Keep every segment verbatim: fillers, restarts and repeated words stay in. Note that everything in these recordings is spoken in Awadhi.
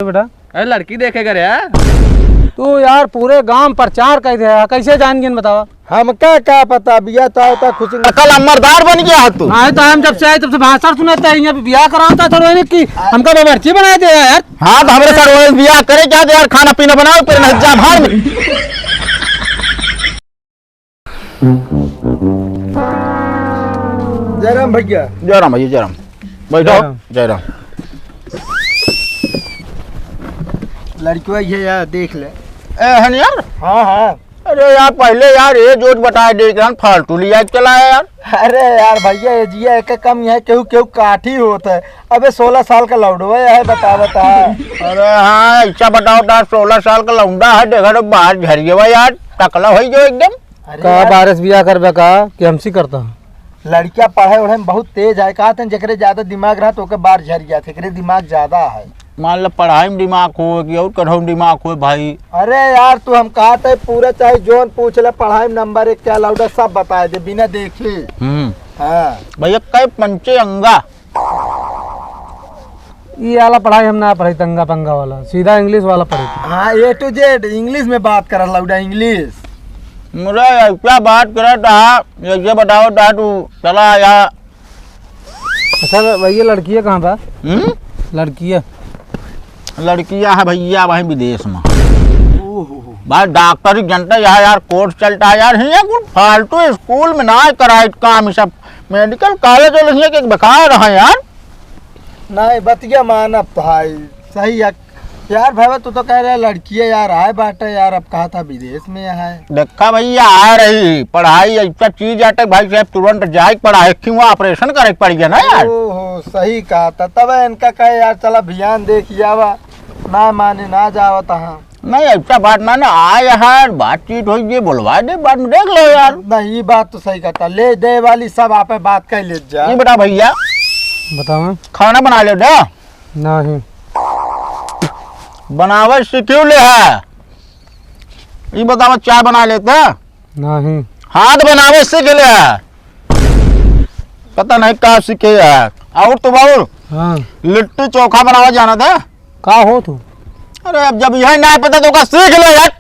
बेटा? अरे लड़की देखे करे है। तू यार पूरे गांव प्रचार कर दे है, कैसे जान गइन बतावा? हमका का पता, बिया चाहता खुशी में। कल अमरदार बन गया है तू। नहीं तो हम जब से आए तब से भाषण सुनाते हैं, यहाँ पे बियाह कराता था रोहिणी की, हमका बावर्ची बना दिया यार। हाँ तो हमरे साथ रोहिणी बियाह करे क्या दे यार, खाना पीना बनाओ, फिर नहीं जा भाड़ में। जयराम भैया। जयराम भैया, जयराम। बैठो। जयराम। जयराम। लड़किया ये यार, देख ले। ए, हन यार। हाँ, हाँ। अरे यार, पहले यार, ये जोत बताए दे के हम फालतू लिया के चला है यार। अरे यार भैया, ये जिया एक कम है, केहू, केहू काठी होत है। अबे सोलह साल का लौंडवा है, बता, बता। अरे हाँ, ऐसा बताओ तो, सोलह साल का लौंडा है, देखा तो बाहर झरिए हुआ यार, टकला हो जो एकदम। अरे का यार। बारिश बिया करबे का कि हमसी करता? लड़किया पढ़े ओढ़े में बहुत तेज है, कहा तन जेकरे ज्यादा दिमाग रहा तो ओके बार झर गया, एकरे दिमाग ज्यादा है। मान लो पढ़ाई में दिमाग हो कि और कढ़ाई में दिमाग हो भाई। अरे यार तू हम कहा थे पूरा चाहे जोन पूछ ले, पढ़ाई में नंबर एक क्या लौटा सब बता दे बिना देखे। हम्म। हाँ। भैया कई पंचे अंगा। ई वाला पढ़ाई हम ना पढ़ाई, तंगा पंगा वाला, सीधा इंग्लिश वाला पढ़ाई। हाँ, A to Z इंग्लिश में बात करत लौटा, इंग्लिश। मुझे क्या बात करत हा, ये बताओ ता तू चला आया। अच्छा भैया, लड़किया कहाँ बा? हम्म? लड़किया? लड़किया है भैया वहीं विदेश में। ओहो। भाई डॉक्टरी जनता यहाँ यार कोर्स चलता है यार, हियाँ कुल फालतू स्कूल में ना कराए काम, ये सब मेडिकल कॉलेज वाले हियाँ के बेकार है यार। नहीं, बतिया मानब भाई, सही है। यार भाई, तू तो कह रहे लड़किया यार आए बाटे यार, अब कहा था विदेश में है। देखा भैया, आ रही पढ़ाई, ऐसा चीज आटे भाई साहब, तुरंत जाए के पढ़ाई, क्यों ऑपरेशन करे के पड़ गया ना यार। ओहो, सही कहा था। तब इनका कहे यार, चला भियान देख आवा, ना माने ना जावा तहाँ। नहीं, ऐसा बात ना, ना आए यार, बातचीत हो गई, बोलवा दे, बाद में देख लो यार। नहीं, ये बात तो सही कहता, ले दे वाली सब आपे बात कर ले जा। ये बेटा भैया, बतावा। खाना बना ले दे। नहीं। बनावे सीखियो ले है। ई बतावा, चाय बना लेते? नहीं। हाथ बनावे सीख ले है। पता नहीं का सीखे है। और तो बाबू, हाँ। लिट्टी चोखा बनावा जाना था। का हो तू? अरे, अब जब यही ना पता तो का सीख ले यार।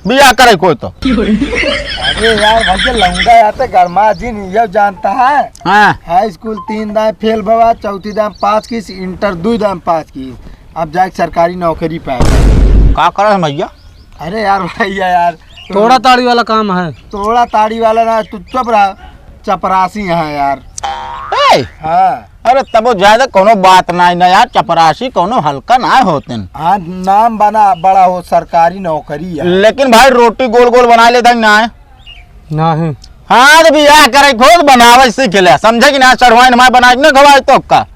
बियाह करे कोई तो। अरे यार, भैया लौंडा यार तो गरमा जिन, ये जानता है? हाँ। हाई स्कूल तीन दाएं फेल भवा, चौथी दाएं पास कीस, इंटर दुई दाएं पास कीस। अब जाके सरकारी नौकरी पाए। का करत है भैया? अरे यार भैया यार, तोड़ा ताड़ी वाला काम है। तोड़ा ताड़ी वाला ना, तू चुप रहा, चपरासी है यार। ए! हाँ। अरे तबो ज्यादा कोनो बात नाई ना यार, चपरासी कोनो हल्का ना होतेन। हाँ, नाम बना बड़ा हो, सरकारी नौकरी है। लेकिन भाई रोटी गोल गोल बना लेता है ना। नहीं। हाँ, तो बियाह करे खुद बनावे सीख ले, समझे कि ना? चढ़वाइन हमारे बना के ना खवाए तो का?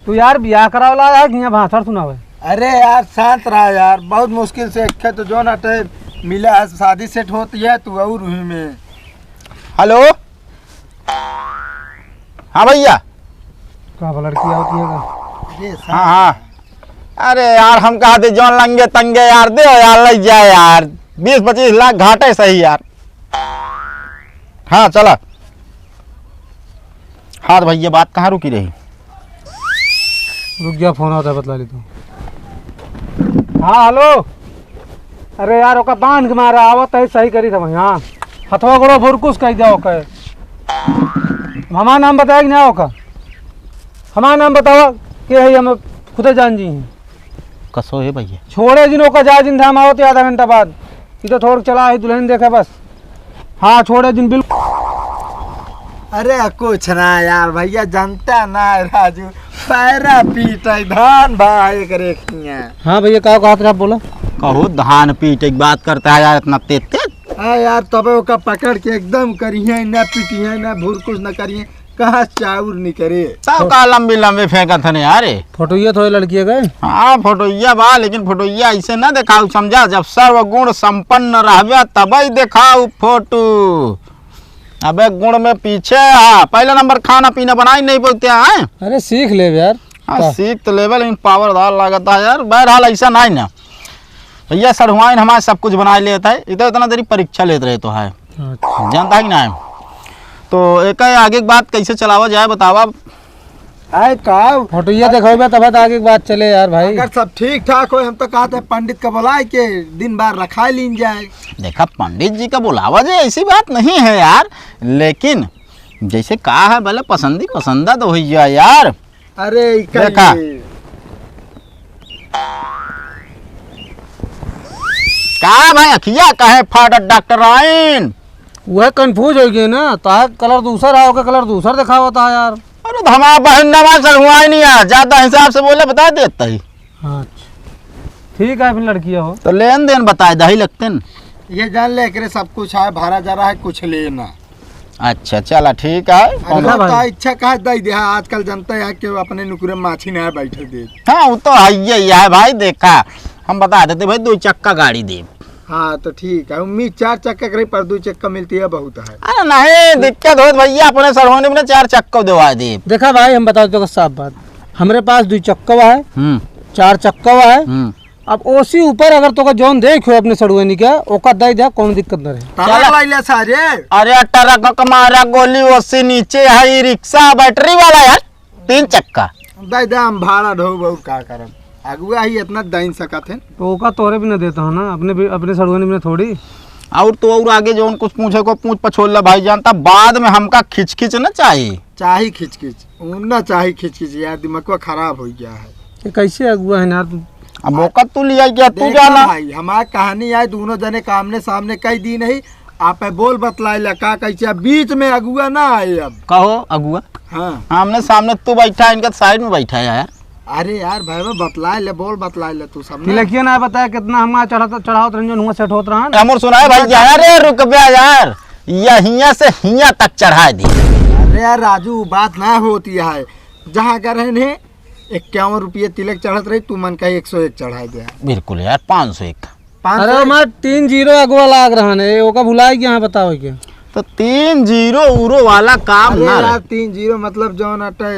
तू यार बियाह करावला है कि यहाँ भाषण सुनावे? अरे यार शांत रहा यार, बहुत मुश्किल से एक तो जो ना टे मिला है, शादी सेट होती है तू और हुई में। हेलो। हाँ भैया। का बा, लड़की आवत है का? अरे, हाँ, हाँ। अरे यार, हम कहा थे जौन लंगे तंगे यार, दे यार, लग जाए यार, बीस पच्चीस लाख घाटे सही यार। हाँ, चला। हाँ तो भैया, बात कहाँ रुकी रही? रुक जा, फोन आवत है, बतला लेता हूँ। हाँ, हेलो। अरे यार, ओका बांध के मारा, आवत है, सही करी था भाई। हाँ, हथवा गोड़ो भुरकुस कह दिया ओके। हमार नाम बताया कि ना ओका? हमार नाम बतावा, के है, हम खुदे जान जी हैं। कसो है भैया? छोड़े जिन ओका, जा जिन धाम आवत है आधा घंटा बाद। ये तो थोड़ा चला है दुल्हन देखे बस। हाँ, छोड़े जिन बिल्कुल। अरे कुछ ना यार भैया, जनता ना है राजू, पैरा पीटे धान भाई करे खिया। हाँ भैया, का कहत रहे आप, बोला। कहो धान पीटे की बात करता है यार, इतना तेज तेज। हाँ यार, तबे ओका पकड़ के एकदम करिए, ना पीटिए, ना भूर कुछ ना करिए, कहाँ चाउर निकरे। सब का लंबी लंबी फेंकत हने यार। फोटो ये थोड़े लड़की है। हाँ, फोटोइया बा, लेकिन फोटोइया ऐसे ना देखाऊ, समझा? जब सर्वगुण संपन्न रहबे तबे देखाऊ फोटो। अबे गुण में पीछे, हाँ, पहला नंबर खाना पीना बनाई नहीं पौते हैं। अरे सीख ले यार। हाँ, का? सीख तो लेबे, लेकिन पावरदार लागत है यार। बहरहाल ऐसा नहीं ना भैया, सढ़ुआइन हमारे सब कुछ बनाए लेत है, इतना इतना देरी परीक्षा लेत रहे तो है। अच्छा। जानता है कि ना? तो एक आगे की बात कैसे चलावा जाए बतावा। आए का? फोटोइया देखइबे तब तो आगे की बात चले यार भाई। अगर सब ठीक ठाक होए, हम तो कहत है पंडित का बुलाए के दिन बार रखा लीन जाए। देखा, पंडित जी का बुलावा जाए, ऐसी बात नहीं है यार, लेकिन जैसे का है भले पसंदी पसंदा तो होइया यार। अरे, ई का देखा। ये? का भाई, अखिया काहे फाटत डॉक्टर आइन? वह confuse होइ गए ना, तार colour दूसर है, ओके colour दूसर देखावत है यार। अरे, तो हमारा बहिन नवा सर हुआ ही नहीं यार, ज्यादा हिसाब से बोले, बता देता ही। अच्छा, ठीक है, फिर लड़किया हो। तो लेन देन बताए दही लगते न। ये जान ले, एकरे सब कुछ है, भरा जरा है, कुछ लेना। अच्छा, चला, ठीक है। अरे, कौन तो भाई? इच्छा कहा दे दे, हाँ, आजकल जनता है कि अपने नुकरे में माछी ना बैठे दे। हाँ, वो तो है ही है भाई, देखा, हम बता देते भाई, दो चक्का गाड़ी दे। हाँ, तो ठीक है, उम्मीद चार चक्का करे, पर दो चक्का मिलती है, बहुत है। अरे नहीं, दिक्कत होत भैया, अपने सड़वानी में चार चक्का देवा दे। देखा भाई, हम बता दो साफ बात, हमरे पास दो चक्का है, हम्म। चार चक्का है, हम्म। अब ओसी ऊपर अगर तोका जौन देख हो अपने सड़ुआनी का, ओका दे दे, कौन दिक्कत न रहे। ताला चला। लाई ले सारे। अरे ट्रक क मारा गोली, ओसी नीचे है, ई रिक्शा बैटरी वाला यार, तीन चक्का। दे दे, हम भाड़ा ढोब और का करब? अगुआ ही इतना दइन सकत है। तो ओका तोरे भी न देता हो ना, अपने भी, अपने सड़ुआनी में थोड़ी। और तो और आगे जौन कुछ पूछे को पूछ पछोल ला भाई, जानता बाद में हमका खिचखिच न चाही। चाही खिचखिच, उ ना चाही खिचखिच यार, दिमागवा खराब हो गया है। ये कैसे अगुआ है यार तू? अब ओकर तू लिया गया, तू देखा जाना। भाई, हमार कहानी आए, दोनों जने का आमने सामने कई दी नहीं, आप बोल बतलाए ला का कैसे, अब बीच में अगुआ ना आए अब। कहो अगुआ। हाँ। आमने सामने तू बैठा है, इनका side में बैठा है यार। अरे यार भाई, मैं बतलाए ले, बोल बतलाए ले तू सब ना। तिलकिया ना बताया कितना हम चढ़त, चढ़ावत रंजन हुआ सेट होत रहन। हमर सुनाए भाई, जा रे रुक बे यार, या हिया से हिया तक चढ़ा दी। अरे यार राजू, बात ना होती है, जहाँ का रहन है इक्यावन रुपये तिलक चढ़त रही, तू मन का एक सौ एक चढ़ाए दे। बिल्कुल यार, पाँच सौ एक। पाँच सौ अरे एक? हमार तीन जीरो अगवा लाग रहन है, ओका भुलाए के यहाँ बताओ के। तो तीन जीरो उरो वाला काम अरे ना यार, रहे। तीन जीरो मतलब जौन अटे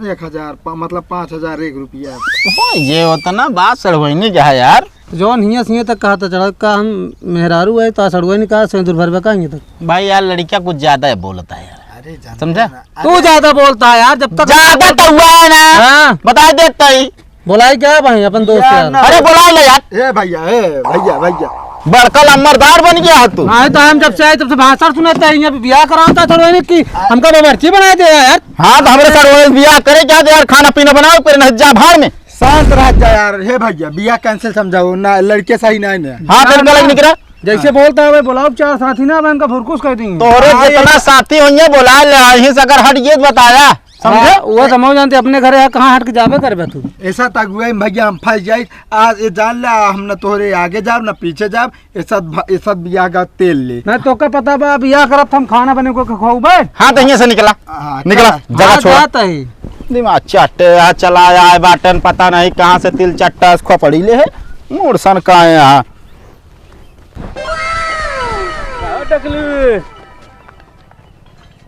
एक हजार, पा-, मतलब पाँच हजार एक रुपया। हो, ये होता ना बात सड़वैनी के है यार। जौन हियाँ से हियाँ तक कहा था चढ़ा, का हम मेहरारू है तो सड़वैनी कहा से दुर्भरवा का हियाँ तक। भाई यार, लड़कियाँ कुछ ज्यादा है बोलता है यार। अरे जानते समझा? हैं ना। तू अरे ज्यादा बोलता है यार, जब तक ज्यादा तो हुआ है ना। हाँ। बता देता ही। बोलाई क्या भाई अपन दोस्त यार यार? ना। अरे बोला ले यार। ए भैया, ए भैया, भैया। बड़का लम्बरदार बन गया है तू। नहीं तो हम जब से आए तब से भाषण सुनाता है, यहाँ पे ब्याह कराता थोड़ा है कि हमका बावर्ची बना दिया यार। हाँ, तो हमरे साथ रोज बियाह करे क्या दे यार, खाना पीना बनाओ, फिर नहीं जा भाड़ में। शांत रह जा यार, हे भैया, बियाह cancel समझाओ ना, लड़के सही नहीं ना। हाँ, ना, बिल्कुल ना। निकला। जैसे हाँ। बोलता है, बोलाओ चार साथी ना, मैं इनका फुरकुस कर देंगे। तोरे हाँ, जितना ये साथी होइए, बोला ले, यहीं से अगर हट गए तो बताया, समझे? हाँ, वो समझ जानते, अपने घरे है, कहाँ हट के जाबे करबे तू? ऐसा तो अगुआई में भैया हम फंस जाए, आज ये जान ले, हम न तोरे आगे जाब, न पीछे जाब, ये सब भ-, ये सब बियाह का तेल ले। ना तोका पता बा, बियाह करत हम खाना बने को खवाऊ बे? हाँ, तो यहीं से निकला। हाँ, निकला, चला। जगह हाँ, छोड़ा। जात ही। दिमाग चट्टे, आ चला आए बाटन, पता नहीं कहाँ से तिल चट्टा खोपड़ी ले है, मूड़ सन का है यहाँ। का टकलू?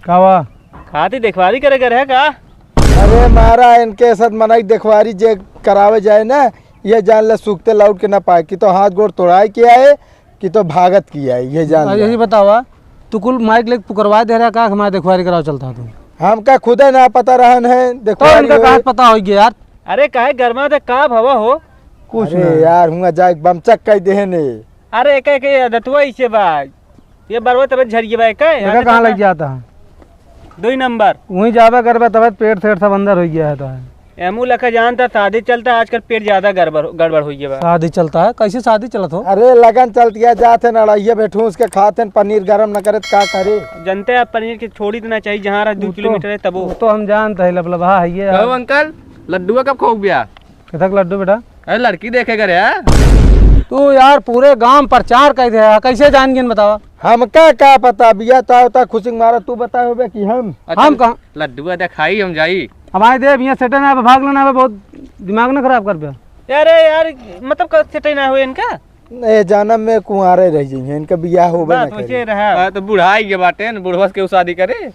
का बा? खाती देखवारी करे करे है का? अरे मारा, इनके साथ मनई देखवारी जे करावे जाए ना, ये जान ले सूखते लौट के ना पाए, कि तो हाथ गोड़ तोड़ाए के आए, कि तो भागत की आए, ये जान आ, ले। यही बतावा, तू कुल माइक लेके पुकरवा दे रहा का, हमारे देखवारी करावे चलता तू? हमका खुदे ना पता रहन है, तो देखवारी इनका होए। कहाँ पता हो गया यार? अरे काहे गरमा थे, का भवा हो? कुछ अरे ना। यार, हुआ जाए बमचक कह देहे ने। अरे एक एक आदतवा इसे बा। ये बरवा तबे झरिए बा, एक है, देखा आदत कहाँ बा। लग जाता है? दुई नंबर। वहीं जाबे करबे, तबे पेट सेट सब अंदर हो गया है तो है। एमू लखा जानता, शादी चलता, आजकल पेट ज्यादा गड़बड़, गड़बड़ हो गया बा। शादी चलता है? कैसे शादी चलत हो? अरे, लगन चलती है, जात है, अड़हिया बैठूस के खात है, पनीर गरम न करे, तो का करे? जनते हैं, आप पनीर के छोड़ी देना चाहिए, जहाँ रह दो वो तो, किलोमीटर है, तब वो। वो तो हम जानते हैं, लबलबा है ये कहो यार। अंकल, लड्डुआ कब खो गया? किधर लड्डू बेटा? अरे, लड़की देखे करे, हाँ? तू यार, पूरे गांव प्रचार कर दे, कैसे जान गिन बतावा? हमका का पता, बिया ता होता खुशी मारा, तू बताए होबे कि हम? अच्छा, हम कहाँ? लड्डुआ दिखाई, हम जाई। हमारे देव यहाँ सेटे ना, भाग लेना, बहुत दिमाग ना खराब कर बे। अरे यार, मतलब का सेटे ना हुए इनका? ए जनम में कुंवारे रह जाइए, इनका बियाह होबे ना बात करे। वैसे रहा। हाँ, तो बुढ़ाई के बाटे न, बुढ़वा से केहू शादी करे?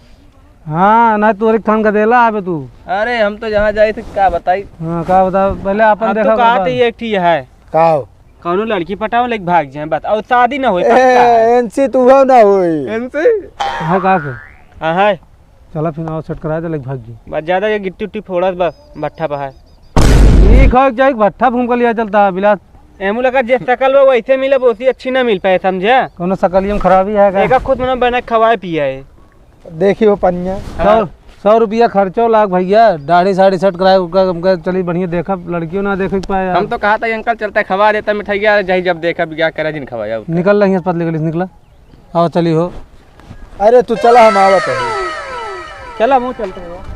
हाँ, ना तोरे खान का देला आबे तू। अरे, हम तो जहाँ जाई थे, का बताई? हाँ, का बता, पहले आपन हम देखा तो कहा बाबा। थे, ये एक ठी है। का हो? कौनो लड़की पटाओ, लेके भाग जाए, बात। और शादी ना होई, ए, पक्का है। एनसी तू हो ना होई। एनसी? हाँ, का के? हाँ, है। चला फिर, आओ, सेट कराए दे, लग भाग जी। बस ज्यादा ये गिट्टी उट्टी फोड़त बस, भट्ठा पहाड़। ठीक है, जाए भट्ठा घूम के लिया चलता है, बिलास। एमू लगा जे सकल बा वैसे मिले, वैसी अच्छी ना मिल पाए, समझे? कोनो सकलियम खराबी है का? एका खुद मना बना खवाए पिया है। देखी हो पनिया। सौ, सौ रुपया खर्चो लाग भैया, दाढ़ी साढ़ी सेट कराए, उनका, उनका चली बढ़िया देखा, लड़कियों ना देखे के पाए यार। हम तो कहा था कि अंकल चलता खवा देता मिठाइया, जाई जब देखा बिया करे जिन खवाया उनका। निकल रही है पतली गली से, निकला। आओ चली हो। अरे तू चला, हम आवत है। चला, मुँह चलते हो।